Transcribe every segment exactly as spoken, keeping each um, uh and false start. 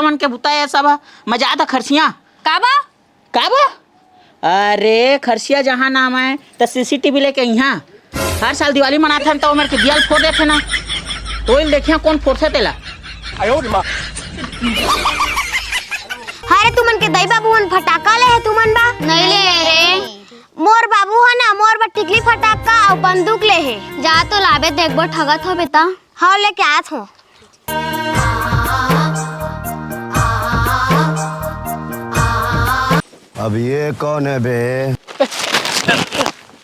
मन के बुता ये सब ह। मैं जात ह खरसिया। काबर? काबर? अरे, खरसिया जहाँ नाम है, त सीसीटीवी लेके इहाँ। हर साल दिवाली मनाथन, त ओमेर के दिया ल फोड़ देथे ना। तोइल देखिया कोन फोड़थे तेला। अरे, तुमन के दाई बाबू मन फटाका ले हे तुमन बा? नहीं ले रे। मोर बाबू ह ना, मोर बर टिकली फटाका अउ बंदूक ले हे। जा तो लाबे, देखबो ठगत हो बेटा। हाँ, लेके आत हो। अब ये कौन है बे?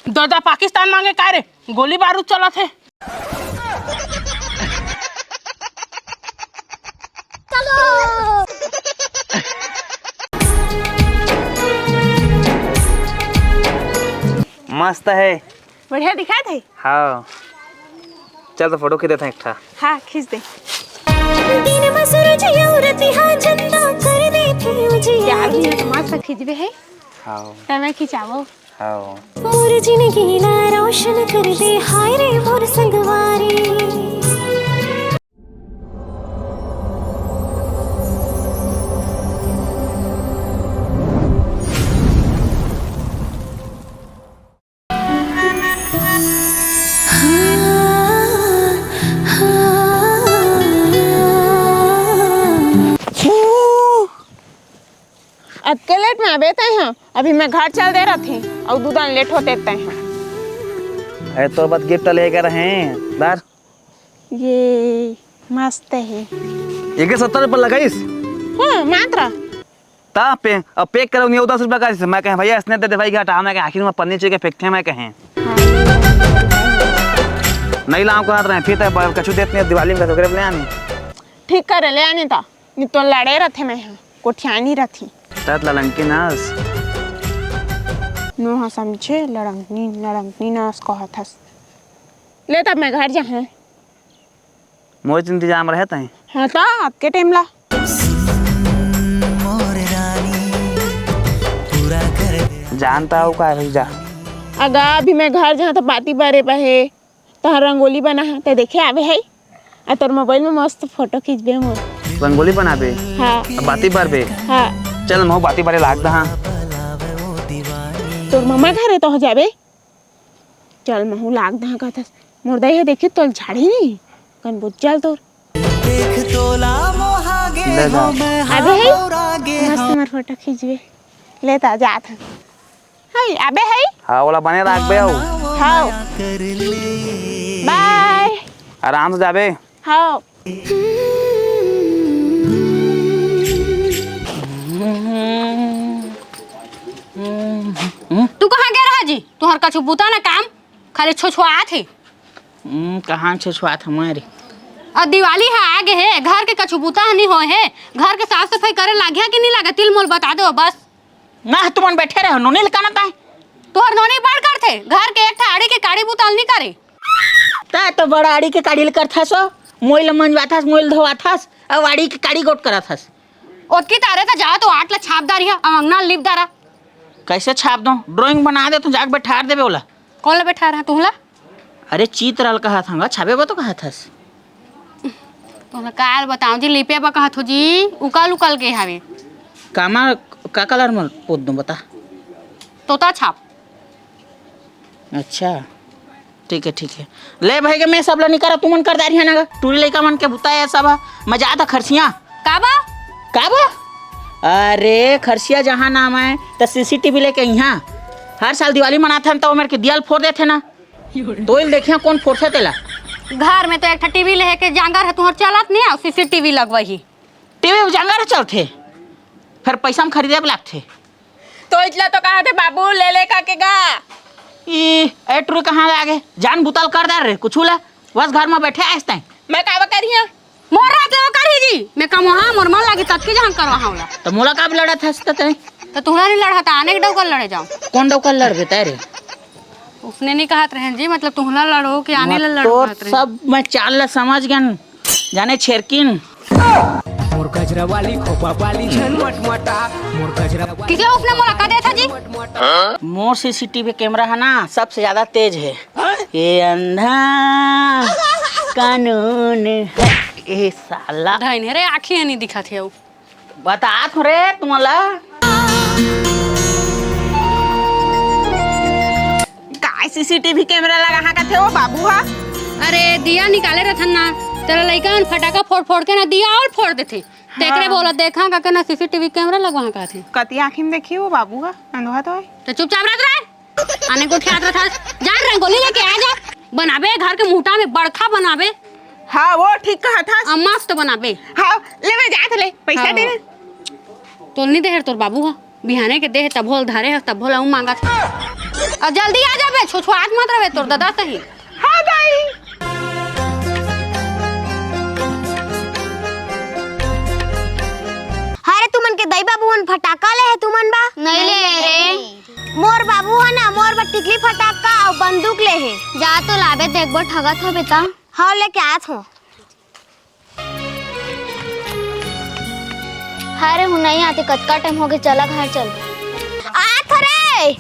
ददा पाकिस्तान मांगे का रे? गोली बारूद चलत हे। मस्त है। बढ़िया दिखात हे। हाँ, चल तो फोटो खींच देते हैं एक ठा। हाँ, खींच दे। दिन में सूरज अउ रतिहा चंदा कर देथे उजियार। यार, ये तो मस्त खींचबे है। हाँ। त मैं खिंचावो। हाँ। मोर जिनगी ला रोशन कर दे, हाय रे मोर संगवारी। अतके लेट में आबे तैं ह? अभी मैं घर चल दे रथे, अउ दू दन लेट होते तैं ह। अरे तोर बर गिफ्ट लेके रहे, धर। ये मस्त हे। एके सत्तर रुपया लगाइस? हाँ, मात्र। ता पे, अब पैक करो नहीं, दस रुपया का। मैं कहे, "भैया, इसने दे दे भाई, घटा।" मैं कहे, "आखिर में पन्नी चुके फेंकते हैं," मैं कहे। नहीं लाऊं कहत रहे, फिर तो कछु देत नहीं, दिवाली में कछु ले आनी। ठीक करे, ले आनी ता। नहीं तो लड़े रथे मैं हा, कोठियानी रथी। तत लड़ंकी नास। नोहा समझे, लड़ंकनी, लड़ंकनी नास कहत हस। ले तब मैं घर जाहे। मोर इंतजाम रहे तहीं। हाँ तो, अतके टाइम ला। जानता हूँ का भाई जा। अगा, अभी मैं घर जाहा तो बाती बारे पहे। तोहर रंगोली बना है, ते देखे आबे है। आ तोर मोबाइल में मस्त फोटो खींचबे मोर। रंगोली बनाबे? हाँ। अब बाती बारबे? हाँ। चल, महू बाती बारे लाग दहा। तोर ममा घरे तो हो जाबे। चल, महू लाग दहा कहथस। मोर दाई है, देखी तोल झाड़ी नहीं। कन बुझ जाल तोर। ले जा। आबे है? मस्त मोर फोटो खींचबे। ले ता जात है। हई, आबे हई? हाँ, ओला बने राखबे अउ। हाँ। बाय। आराम से जाबे। हाँ। तू कहाँ गे रहा जी? तुहर कछु बुता ना काम, खाली छोछुआत हे। हम्म, कहाँ छोछुआत हमारे? अब दिवाली ह आगे हे, घर के कछु बुता ह नी होए हे, घर के साफ सफाई करे लागिया कि नी लागे, तिल मोल बता दो बस। ना, तुमन बैठे रहो, नोनी ल काना ताय। तोहर नोनी बड़ करथे, घर के एक ठा आड़ी के काड़ी बुता ल नी करे। तैं तो बड़ आड़ी के काड़ी ल करथस ओ, मोइल मंजवाथस, मोइल धोवाथस, अउ आड़ी के काड़ी गोठ करथस। ओतकी तारे त जा तो आट ल छाप डारिहा, अउ अंगना ल लीप डारा। कैसे छाप दो? ड्राइंग बना दे, तू जाके बैठार देबे ओला। कौन ला बैठार हा, तुहला? अरे चित्र ल कहत हंगा, छापे बर तो कहत हस। तोला काल बताऊं जी, लिपे बर कहत हो जी, उकल उकल के हवे। कामा, का कलर में पोत दूं बता? तोता छाप। अच्छा, ठीक है, ठीक है। ले भाई के मैं सब ला निकरा, तुमन कर दारी है ना, टूरी लइका मन के बुता है सब, मजा आता खर्चिया। काबा? काबा? अरे खर्चिया जहाँ नाम है, त सीसीटीवी लेके यहाँ हर साल दिवाली मनाथन, त ओमेर के दिया ल फोड़ देथे ना। तोइल देखिया कोन फोड़थे तेला। घर में तो एक ठा टीवी लेहे के जांगर है, तुहर चलत नहीं, अउ सीसीटीवी लगवाही। टीवी में जांगर चलथे, फिर पैसा में खरीदे बर लागथे। तो इतला तो कहा थे बाबू, ले ले का के गा। ई, ए टुरी कहाँ ले आगे? जान बुतल कर दे रे, कुछ ले। बस घर में बैठे आइस तैं। मैं काबा करिया? मोर रात ले ओकर ही जी। मैं कमोहा, मोर मन लागे तब के जहाँ करवा हाँ ओला। तो मोला काब लड़त हस त तैं? तो तुहला नहीं लड़त, आने के डौकर लड़े जाओ। कौन डौकर लड़बे तैं रे? उसने नहीं कहत रहे जी, मतलब तुहला लड़ो कि आने ला लड़ो तोर कहत रहे। सब मैं चाल ला समझ गन, जाने छेरकिन। मोर गजरा वाली, खोपा वाली, झन मटमटा। मोर गजरा वाली, किसे उसने मोला का देथा जी? मटमटा। मोर सीसीटीवी कैमरा है ना, सबसे ज्यादा तेज है। ये अंधा कानून है, ये साला। धइन हे रे, आँखी नहीं दिखत हे। बतात हो रे तुमन ला। काय सीसीटीवी कैमरा लगा हा कथे वो बाबू हा? अरे दिया निकाले रथन ना, तेरा लइका मन फटाका फोड़ फोड़ के ना दिया और फोड़ देथे। तेकरे हाँ। बोला देखा का के ना सीसीटीवी कैमरा लगवा का थे। कति आँखी में देखी वो बाबू हा, अंधवा तो है। तो चुपचाप रहत रहे। आने को ठियात रहा था। जा रंगोली लेके आ जा। बनाबे घर के मुहटा में बड़खा बनाबे। हाँ, वो ठीक कहा था। आ, मस्त बनाबे। हाँ, ले मैं जात ले, पैसा हाँ। दे ना। तोल नहीं दे तोर बाबू हा। बिहाने के दे तभो ल धरे ह, तभो ल अउ मांगत ह। आ जल्दी आ जाबे, छुछुआत मत रहे तोर ददा सही। हाँ दाई। अरे तुमन के दाई बाबू मन फटाका ले हे तुमन बा? नहीं ले रे। मोर बाबू ह ना, मोर बर टिकली फटाका अउ बंदूक ले हे। जा तो लाबे, देखबो ठगत हो बेटा। हाँ, लेके आत हो। अरे हूँ नहीं आते, कतका टाइम हो गए, चला घर चल। आत हो रे।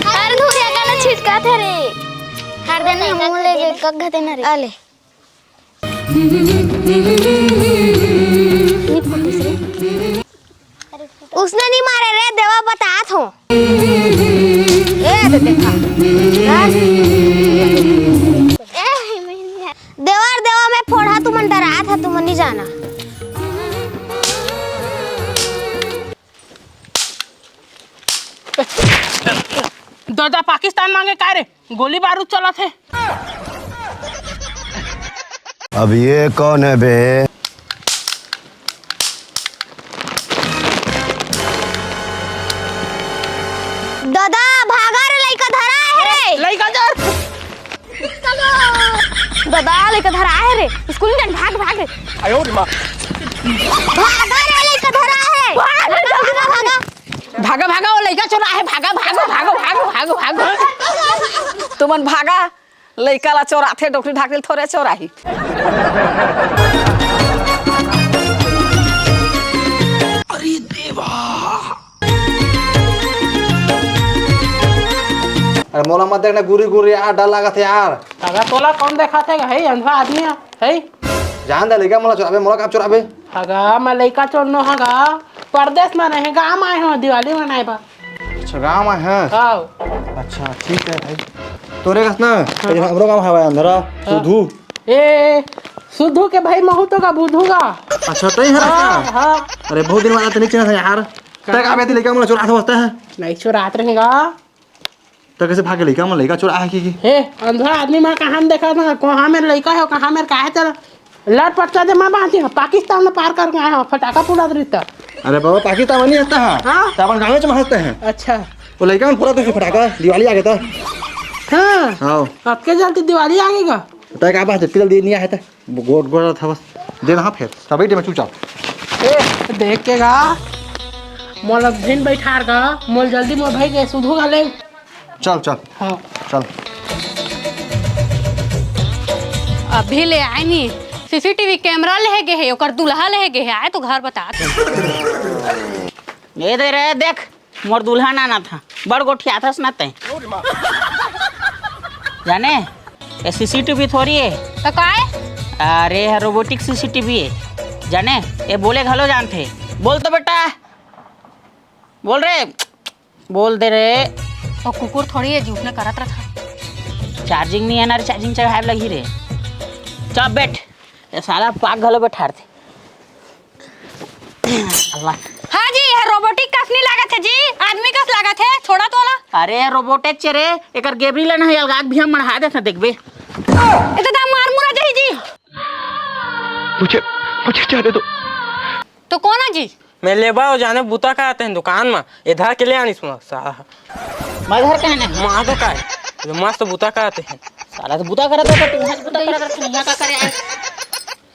अरे धुरिया काला छिटका थे रे। हर दिन हम मुँह ले गए, कग घते ना रे। अले। उसने नहीं मारे रे, देवा बतात हो। ए, दे देखा। हाँ? देवर देवा में फोड़ा, तुमन डरात हा, तुमन नहीं जाना। दादा पाकिस्तान मांगे का रे? गोली बारूद चलत हे। अब ये कौन है बे? ददा, भागा रे, लइका धरा हे रे। लइका धर। ददा, लइका धरा हे रे। स्कूल में जान, भाग, भाग रे। आयो रे माँ। भागा रे, लइका धरा हे। भाग, भागा, भागा। भागा, भागा, वो लइका चोर आहे, भागा, भागो, भागो, भागो, भागो, भागो। तुमन भागा, लइका ला चोराथे, डोकरी ढाकरी ल थोरे चोराही। अरे देवा। अरे मोला मत देखना, गुरी गुरी यार, डर लागत हे यार। अगर तोला कौन देखाथे, हे अंधा आदमी हे। जान दे लइका, मोला चोराबे, मोला काबर चोराबे? हगा, मैं लइका चोर नो हगा, परदेस में रहे, गाँव आए हो दिवाली मनाए बर। अच्छा, गाँव आए हैं? हाँ। अच्छा, ठीक है भाई। तोरे कस ना, हाँ। ये हमरो गाँव हवा अंधरा, हाँ। सुधू। ए, सुधू के भाई महू तो का बुधू का। अच्छा, तई है हाँ, क्या? हाँ। अरे, बहुत दिन बाद तनी चिन्हा था यार। तय का बेटी लइका मोला चोरा था बसता है। नहीं चोरात रहेगा। त कइसे भागे लइका मन, लइका चोर आहे कि, कि? हे, अंधा आदमी, मैं कहाँ में देखा था, कहाँ में लइका हे, कहाँ में काहे चल लट पटका दे, मैं बांधे हूँ, पाकिस्तान में पार करके आए हूँ, फटाका फुला दे रही था। अरे बाबा, पाकिस्तान में नहीं हंसता है, हाँ? तो अपन गाँव में हंसते हैं। अच्छा। वो लइका मन फुला दे फटाका, दिवाली आ गया था। हाँ। हाँ। आपके जल्दी दिवाली आ गई का? तय का बात है, जल्दी नहीं आया था। गोट गोट था बस। दे रहा फिर। तब बैठे मैं चुपचाप। ए, देख के गा। मोला दिन बैठार गा। मोल जल्दी मोर भाई के सुधू घले। चल, चल। हाँ। चल। अभी ले आए नी। सीसीटीवी कैमरा ले गे हे, ओकर दूल्हा ले गे हे। आए तो घर बता। ए दे रे, देख। मोर दुल्हन आना था, बड़ गोठियाथस ना तैं। जाने, ये सीसीटीवी थोड़ी है। तो का है? अरे, ये रोबोटिक सीसीटीवी है। जाने, ये बोले घलो जानथे। बोल तो बेटा, बोल रे, बोल दे रे। वो कुकुर थोड़ी है, झूठ में करत रहा। चार्जिंग नहीं है ना रे, चार्जिंग चढ़ाए लगी रे। चुप बैठ, ये साला पाक घलो बैठार थे। अल्लाह। हाँ जी, ये रोबोटिक कस नहीं लागत है जी, आदमी कस लागत है, छोड़ा तो वाला। अरे रोबोटे चेरे, एकर गेबरी लेना है, अलगाग भी हम मढ़ा देते देखबे। इतना दाम मार मुरा जाही जी। मुझे, मुझे जाने दो। तो कौन है जी? मैं लेबा हो जाने बूता का आते हैं दुकान में, इधर के ले आनी सुना साला। मैं घर का है ना? माँ तो का है? ये मस्त बूता का आते हैं। साला तो बूता करत है, तो तू यहाँ बूता करत है, यहाँ का करे आए?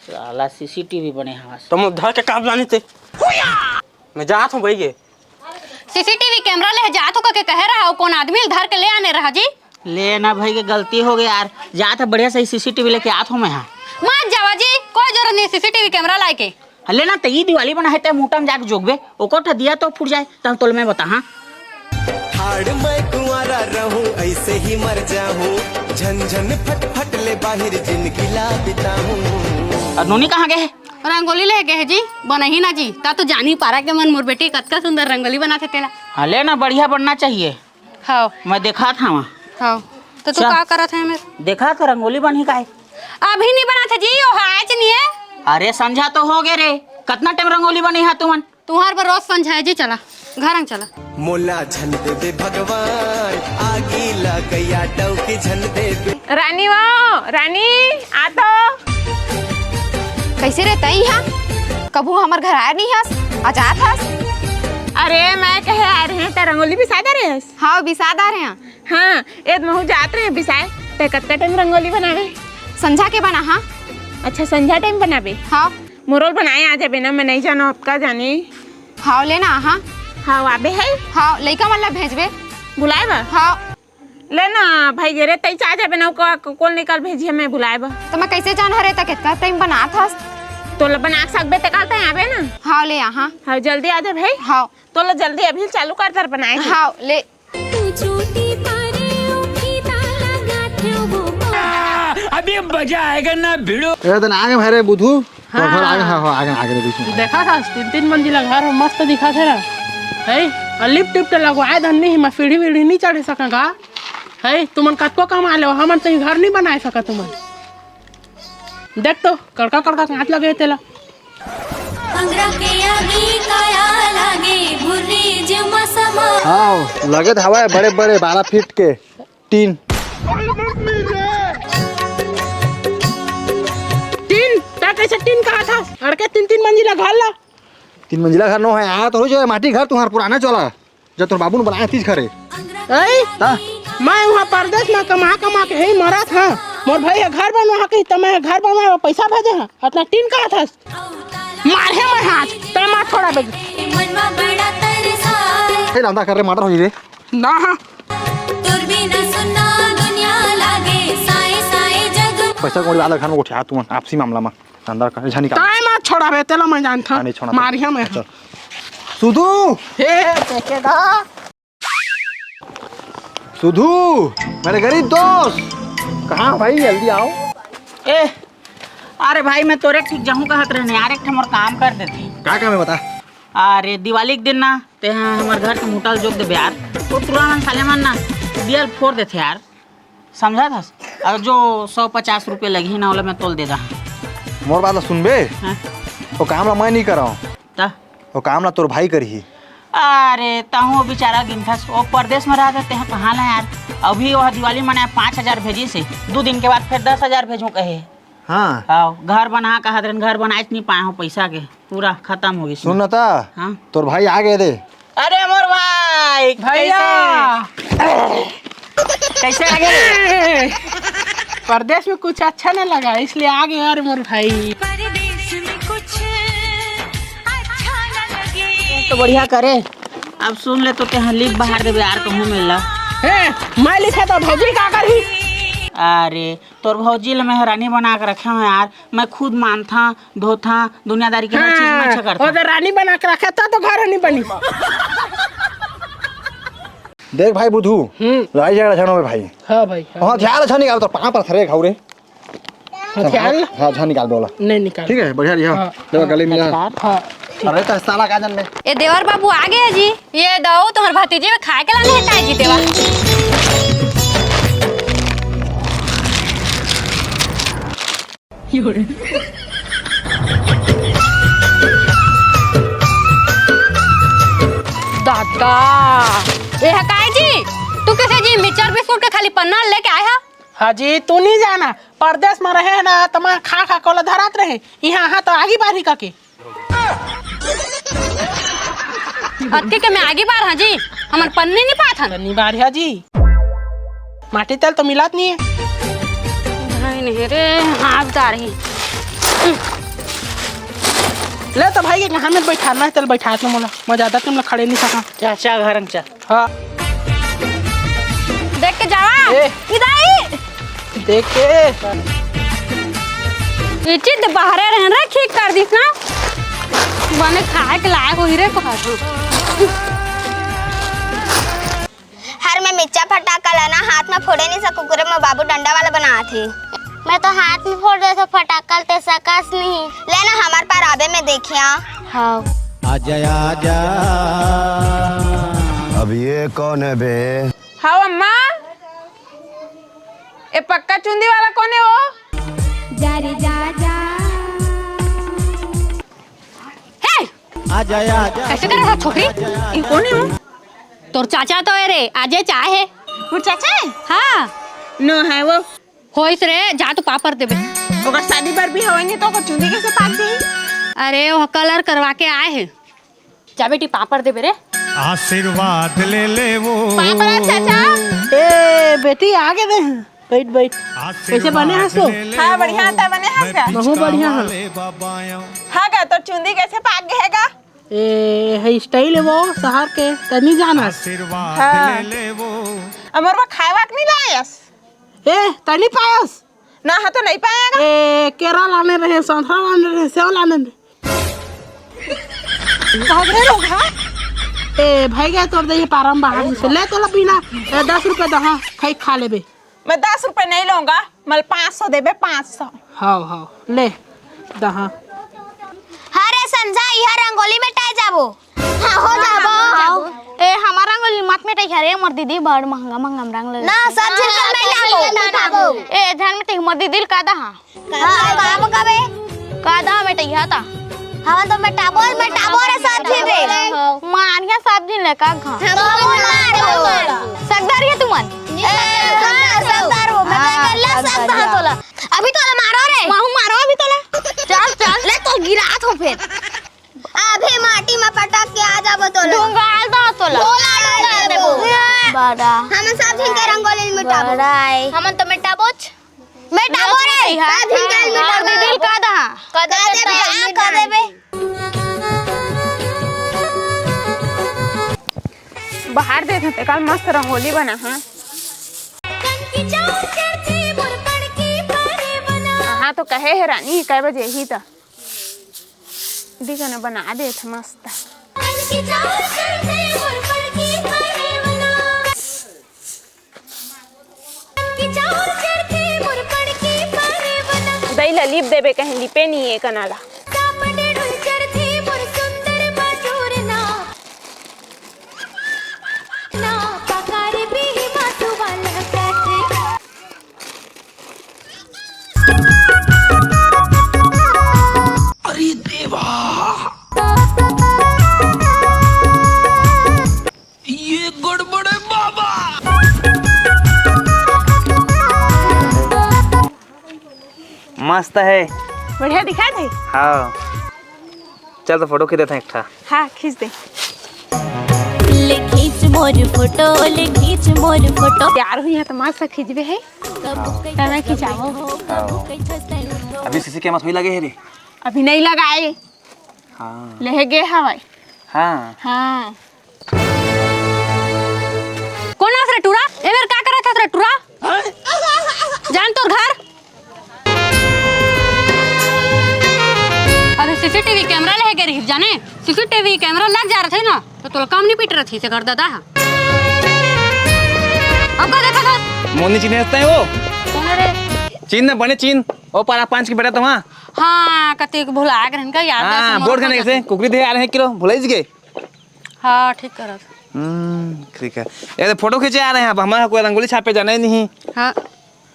साला सीसीटीवी बने हवस। तुम उद्धार के काम जानी थे। मैं जात हूँ भाई के। सीसीटीवी कैमरा ले जात हो के कहे रहा हो, कौन आदमी धर के ले आने रहा जी? ले ना भाई के गलती हो गई यार, जात है बढ़िया सही सीसीटीवी लेके आत हूँ मैं। हाँ मत जावा जी, कोई जरूरत नहीं सीसीटीवी कैमरा लाए के। ले ना, ते ई दिवाली बना है, ते मुहटा में जाके जोगबे, ओको ठा दिया तो फूट जाए, तब तोल मैं बता, हाँ। हाड़ मैं कुंवारा रहूं, ऐसे ही मर जाऊं, झन झन फट फट ले बाहिर जिंदगी ला बिताऊं। और नोनी कहाँ गए? रंगोली लेके हे जी, बनही ना जी। ता तो जानी पारा के मन मोर बेटी कतका सुंदर रंगोली बनाथे तेला। हाँ, ले ना, बढ़िया बनना चाहिए। हाँ। मैं देखात हवा। हाँ। तो तू चल। का करत हे मेर? देखा तो रंगोली बनही काय? अभी नहीं बनाथे जी, वो आज नहीं है। अरे संझा तो हो गए रे, कतना टाइम रंगोली बनी है तुमन? तुहार बर रोज संझा है जी, चला घर अंग चला। मोला झन देबे भगवान, आगी लगैया डौकी झन देबे। रानी वो, रानी, आ तो। कैसे रे तई हा? कभू हमर घर आए नहीं हस, आ जात हस। अरे मैं कहे आ रहे हैं, त रंगोली बिसा दे रहे हस? हाँ, बिसा दा रहे हैं। हाँ, एद महू जात रहे बिसाए, ते कतका टाइम रंगोली बनावे? संझा के बना, हाँ। अच्छा, संझा टाइम बनावे? हाँ। मोरोल बनाए आ जाबे ना, मैं नहीं जानो अब का जाने। हाँ, ले ना, हाँ। हाँ, आबे है? हाँ, लइका मन ला भेजबे। बुलाए बा? हाँ। ले ना, भाई गे रे, तई चा जाबे ना, को, को, कोन निकाल भेजिए, मैं बुलाए बा। तो मैं कैसे जान हरे, त कितना टाइम बनात हस? तो ल बना सकबे, ते काल तई आबे ना। हाँ, ले आ, हाँ। हाँ, जल्दी आ जा भाई। हाँ। तो ल जल्दी अभी चालू कर दर बनाए के। हाँ, ले। तू चोटी पारे ओ फीता लगाथे वो। अभी मजा आएगा ना भिड़ो। ए, तन आगे भरे बुधू। हाँ। घर आगे, हाँ, हाँ, आगे, आगे रे बीच में। देखा था, तीन, तीन मंजिला घर मस्त दिखा थे ना। है, और लिफ्ट टिफ्ट लगवाए धन नहीं, मैं सीढ़ी वीढ़ी नहीं चढ़ सका का? है, तुमन कतको कमा ले, हमन तो घर नहीं बनाए सका तुमन। देख तो, कड़का कड़का कांच लगे तेला। अंगरा के आगी काया लागे, भुर्री जेमा समा। हाँ, लगे त हवय बड़े बड़े बारह फीट के टीन। टीन? ता कैसे टीन कहा था? अड़के तीन तीन मंजिला घर ला। तीन मंजिला घर नो है, आया तो हो जाए माटी घर तुम्हार पुराना चला। जब तोर बाबू ने बनाया तीज घरे। ऐ? हाँ? मैं वहाँ परदेस में कमा कमा के ही मरत हाँ। मोर भाई ह घर बनवा कही त मैं घर बनवा पैसा भेजे हाँ। अतना टीन कहा था? मारे मैं हाथ, तै मार थोड़ा बेग। मनवा बड़ा तरसा। हे लंदा कर रे, मर्डर हो जी रे। ना हाँ। तोर बिना सुन्ना दुनिया लागे, साए साए जग। पैसा कौड़ी वाला घर में उठा तुमन आपसी मामला में। अंदर का झा निकाल। ताए मत छोड़ाबे, तेला मैं जानथंव। हाँ, नहीं छोड़ा। मारिया मैं। चल। सुधू। हे, देखेगा। सुधू, मेरे गरीब दोस्त। कहाँ भाई, जल्दी आओ। ए, अरे भाई, मैं तोरे ठीक जाहूँ कहत रहने यार, एक ठन मोर काम कर देती। का काम है बता? अरे, दिवाली के दिन ना, ते ह हमर घर के मुटा ल जोत देबे यार। वो टुरा मन साले मन ना, दिया ल फोड़ देथे यार। समझत हस? अउ जो सौ पचास रुपया लगही ना, ओला मैं तोल दे दा। मोर बात ला सुनबे? हाँ। वो काम ला मैं नहीं करव। त? वो काम ला तोर भाई करही। अरे, तहूँ वो बेचारा गिनथस, वो परदेस में रहत हे, तेह कहाँ ला यार? अभी वो दिवाली मनाए पाँच हजार भेजिस हे, दू दिन के बाद फेर दस हजार भेजहूँ कहे। हाँ। हाँ, घर बना कहत रहन, घर बनाएच नहीं पाए हो, पैसा के पूरा खतम हो गइस। सुन ना ता, हाँ? तोर भाई आ गए दे। अरे मोर भाई, भैया। कैसे? कैसे आ गए? परदेस में कुछ अच्छा नहीं लगा, इसलिए आ गए। अरे मोर भाई। परदेस में कुछ अच्छा न लगे। तो बढ़िया करे। अब सुन ले तो तेहा लिप बहार देबे यार, कहूँ मिलला। हे, मैं लिखे तो भौजी का करही? अरे, तोर भौजी ल मैं ह रानी बना के रखे हंव यार। मैं खुद मांजथंव, धोथंव, दुनियादारी के हर चीज मैं हाँ, करथंव। ओदे रानी बना के रखे त तो घर नहीं बनी। देख भाई बुधू, हम्म। लड़ाई झगड़ा झन होवे भाई। हाँ भाई, हाँ। वहाँ ध्यान अच्छा निकाल, तो पाँव पर थरे खाऊ रे। हथियार? हाँ, झन निकाल बोला। नहीं निकाल। ठीक है, बढ़िया रही, हाँ। हाँ। देखो, गले मिला। हाँ, ठीक। अरे, तो साला का जन में। ए देवर बाबू आ गए जी। ये दऊ, तुम्हारे भतीजे में खाए के लाने है ताई जी देवा। दादा, ए हकाई जी, तू कैसे जी मिक्सचर बिस्कुट के खाली पन्ना लेके आए हा? हाँ जी, तू नहीं जाना, परदेस में रहे ना, त मैं खा खा कोला धरात रहे, यहाँ, यहाँ तो आगी बारी का के। अतके के मैं आगी बार हाँ जी, हमन पन्नी नहीं पात हन। पन्नी बार हाँ जी, माटी तेल तो मिलात नहीं है। भाई नहीं रे, हाथ जा रही। ले तो भाई के कहाँ में बैठा, मैं तेल बैठा तो मोला, मैं ज्यादा तुम लोग खड़े नहीं सका। चाचा घर में चल। हाँ। देख के जावा। ए। इधर। देख के। ये चीज बाहरे रहन रे, ठीक कर दिस ना। बने खाए के लायक होई रे, कहत हूँ। हर मैं मिर्चा फटाका ला ना हाथ में फोड़े नहीं सकूँ, कुकुर में बाबू डंडा वाला बनात हे। मैं तो हाथ में फोड़ देथों फटाका ल, ते सकस नहीं। ले ना, हमर पार आबे में देखिया। हाँ। आजा, आजा। अब ये कौन है बे? हाँ अम्मा, ए पक्का चुंदी वाला कोन हे वो? जा रे जा, जा। हे! आजा, आजा। कइसे करत हस छोकरी? ये कोन हे वो? तोर चाचा तो हे रे, अजय चा हे। वो चाचा हे? हाँ। नो हे वो। होइस रे, जा तो पाँव पर देबे। ओकर शादी बर भी होय नहीं तो ओकर चुंदी कइसे पाक जाही? अरे, वो colour करवा के आए हे। जा बेटी, पाँव पर देबे रे। आशीर्वाद ले ले वो। पाँव पर चाचा। ए बेटी, आगे दे, बइठ, बइठ। कइसे बने हस तो? हाँ, बढ़िया, तैं बने हस का? बहुत बढ़िया हँव। हाँ का, तोर चुंदी कइसे पाक गे हे का? ए, हे style हे वो शहर के, तैं नइ जानस। हाँ। अमर वो खाए वाक नइ लायस? ए, तैं नइ पायस? ना, हाँ तो नइ पाए का। ए, केरा लाने रहेंव, संतरा लाने रहेंव, सेव लाने रहेंव। भाग रे लोग, हाँ? ए, भइगे तोर दे पारम बाहर से। ले तोला बिना, ए, दस रुपया दहा, खाई खा लेबे। मैं दस रुपया नइ लूँगा, मोला पाँच सौ देबे, पाँच सौ। हव, हव, ले, दहा। हाँ रे संझा, इहाँ रंगोली मेटाए जाबो। हाँ, हो जाबो। ए, हमर रंगोली मत मेटइहा रे, मोर दीदी बड़ महंगा महंगा रंग लगे। ना, सब झन के मेटाबो। ए, झन मेटइहा, मोर दीदी ल कह दहा। हाँ, का बकाबे? कह दहा मेटइहा ता। हमन तो मेटाबो, मेटाबो रे सब झन रे। मारिया सब झन ले का घा। हमन मारबो। सकदार हे तुमन। ए, हाँ, सकदार हो। मैं तो हाँ, अकेला सकदार सकदार हो। तोला। अभी तोला मारो रे। महूँ मारो अभी तोला। चल, चल। ले तो गिरात हों फेर। अभी माटी में पटक के आ जाबो तोला। ढुंगाल दो तोला। ढुंगाल, ढुंगाल देबो। बड़ा। हमन सब झन के रंगोली मेटाबो। बड़ा है। हमन तो मेटाबोच। मेटाबो रे। हाँ, सब झन के हाँ, मेटाबो। दीदी ल कह दहा। कह देबे, कह देबे। बाहर देख, तेकर मस्त रंगोली बना, हाँ। हाँ, तो कहे हे रानी, कै बजे ही त? दी कने बना देत मस्त। दई ला लिप देबे कहे, लिपे नी ए कना ला। अरे देवा। ये गड़बड़ है बाबा। मस्त है। बढ़िया दिखात हे। हाँ। चल तो फोटो खींच देथन एक ठा। हाँ, खींच दे। ले खींच मोर फोटो, ले खींच मोर फोटो। तैयार होइहा त मस्त खींचबे हे। तब हाँ। तब मैं खींचाबो। हाँ। अभी सीसी कैमरा थोड़ी लगे हे रे। अभी नइ लगाए। हाँ। लेहे गे हवय। हाँ। हाँ। कोन आस रे टूरा? ए मेर का करत हस रे टूरा? जान तोर घर। अभी सीसीटीवी कैमरा लेहे गे रहिस जाने, सीसीटीवी कैमरा लग जा रथे ना, तो तोला काम नइ पीट रथे से घर दादा हा। अब का देखत हस? मोनी चिन्हे हस तैं वो? कोन रे? चिन्ह बने चिन्ह, ओ पारा पाँच के बेटा तो वहाँ। हाँ, कते भुला गे रहन का याद हाँ, बोर्ड खाने कैसे? कुकरी दे आ रहे हैं किलो, भुलाइस गे? हाँ, ठीक करत। हम्म, ठीक है। ये तो फोटो खींचे आ रहे हैं, अब हमारा कोई रंगोली छापे जाना ही नहीं। हाँ।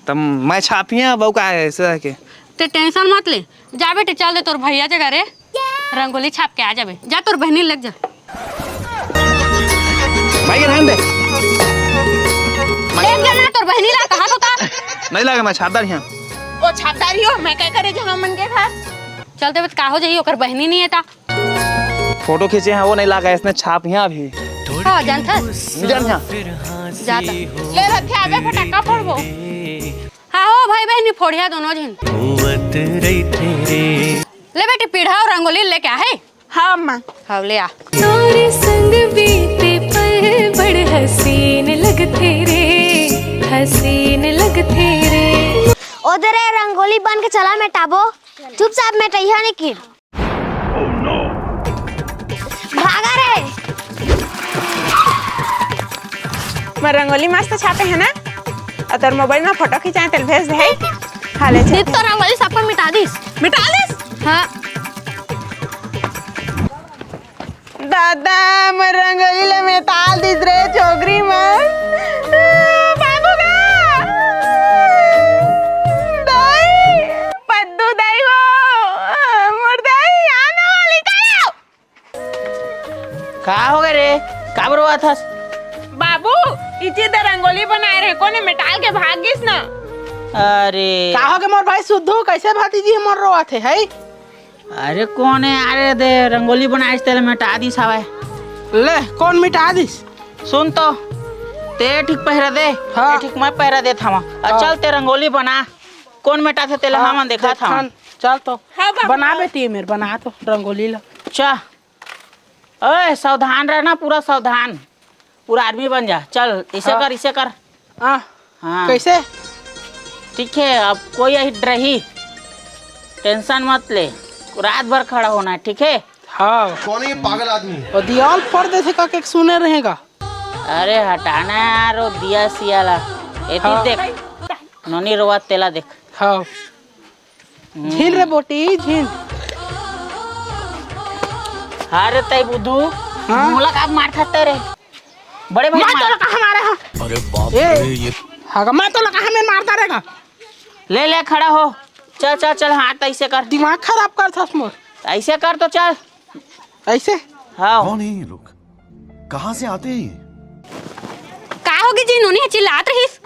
तब मैं छापिया, बहू का है, ऐसे है के? ते tension मत ले, जा बेटी, चल दे तोर भैया जगह रे, रंगोली छाप के आ जाबे। जा तोर बहनी लग जा। भाई के रहन दे। ले जा ना तोर बहनी ला, कहा तो था। नहीं लगे, मैं छापदार यहाँ। ओ छापदारी हो, मैं क्या करे जहाँ मन के घर। चल दे, बस का हो जाही, ओकर बहनी नहीं है ता। फोटो खींचे हैं, वो नहीं लागा, इसने छाप यहाँ अभी। हाँ, जानथस? नहीं जान यहाँ। जाता। ले रथे, आबे फटाका फोड़बो। हाँ हो भाई बहनी, फोड़िया दोनों झन। होवत रहिथे रे। ले बेटी, पीढ़ा और रंगोली लेके आ है। हाँ अम्मा। हाँ, ले आ। तोरे संग बीते पल बड़ हसीन लगथे रे, हसीन लगथे रे। ओदे रे रंगोली बन के चला मेटाबो, चुपचाप मेटइहा नहीं किर। भागा रे। मैं रंगोली मस्त छापे है ना, और तोर मोबाइल में फोटो खिंचाए तेल भेज दे है। खा ले। दीदी, तो रंगोली सब पर मिटा दिस। मिटा दिस? हाँ। दादा, मोर रंगोली ले मेटाल दिस रे छोकरी मन। बाबू गा! दाई! पद्दू दाई वो! मोर दाई, आना वाली का? का हो गए रे? काबर रोवत हस? बाबू, इची त रंगोली बनाए रहे, कोने मेटाल के भाग गिस ना। अरे। का हो गए मोर भाई सुद्धू, कैसे भतीजी मोर रोवत हे, है? अरे कोन हे, अरे दे रंगोली बनाए तेला मेटा दिस हवय। ले, कोन मिटा दिस? सुन तो, ते ठीक पहरा दे, हाँ। ते ठीक मैं पहरा देत हवा। हाँ। चल ते रंगोली बना, कोन मेटाथे तेला हाँ, हमन देखत हवन। देखथन। चल तो, हाँ, बाबू। बना बेटी मेर, बना तो रंगोली ला। चा, ओए सावधान रहना, पूरा सावधान। पूरा आदमी बन जा। चल, इसे हाँ। कर, इसे कर। हाँ। हाँ। कैसे? ठीक है, अब कोई यही रही, टेंशन मत ले, रात भर खड़ा होना है, ठीक है? हाँ। कौन है ये पागल आदमी? वो दीवाल फोड़ देथे का के सुने रहेगा। अरे हटाना यार, वो दिया सियाला। एती हाँ। देख, नोनी रोवा तेला देख। हाँ। हम्म। झील रे बोटी, झील। अरे तई बुद्धू, हाँ? मोला का मार खाते रे? बड़े भाई मार मार। तो लगा हमारे हाँ। अरे बाप ए, रे, ये हाँ, मैं तो लगा हमें मारता रहेगा। ले, ले, खड़ा हो। चल, चल, चल, हाथ ऐसे कर। दिमाग खराब कर था मोर। ऐसे कर तो चल। ऐसे? हाँ। कौन है ये लोग? कहाँ से आते हैं ये? का होगे जी, नोनी ह चिल्लात रहिस।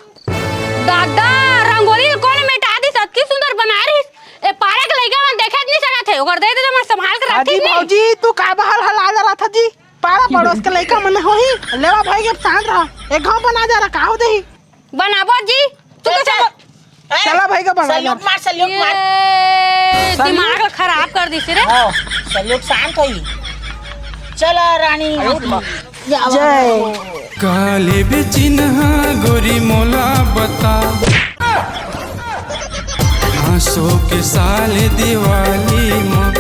दादा, रंगोली कोन मेटा दिस, अतकी सुंदर बनाए रहिस। ए पारा के लइका मन देखे नहीं सकत हे, ओकर दे दे तो मैं संभाल के हाँ जी, रखी नहीं। भौजी, तू का बहाल हला जा रहा था जी? पारा पड़ोस के लइका मन होही, लेवा भाई के शांत रहा। एक घाव बना जा रहा, का हो देही? बनाबो जी, तू चल, कैसे चल। ए, चला भाई का बना सल्यूट जा। मार, सल्यूट मार। ये सल्यूट? दिमाग खराब कर दिस रे। हाँ, सल्यूट शांत होई। चला रानी। जय। काले बेचिन्हा गोरी मोला बता। आसो के साल दिवाली म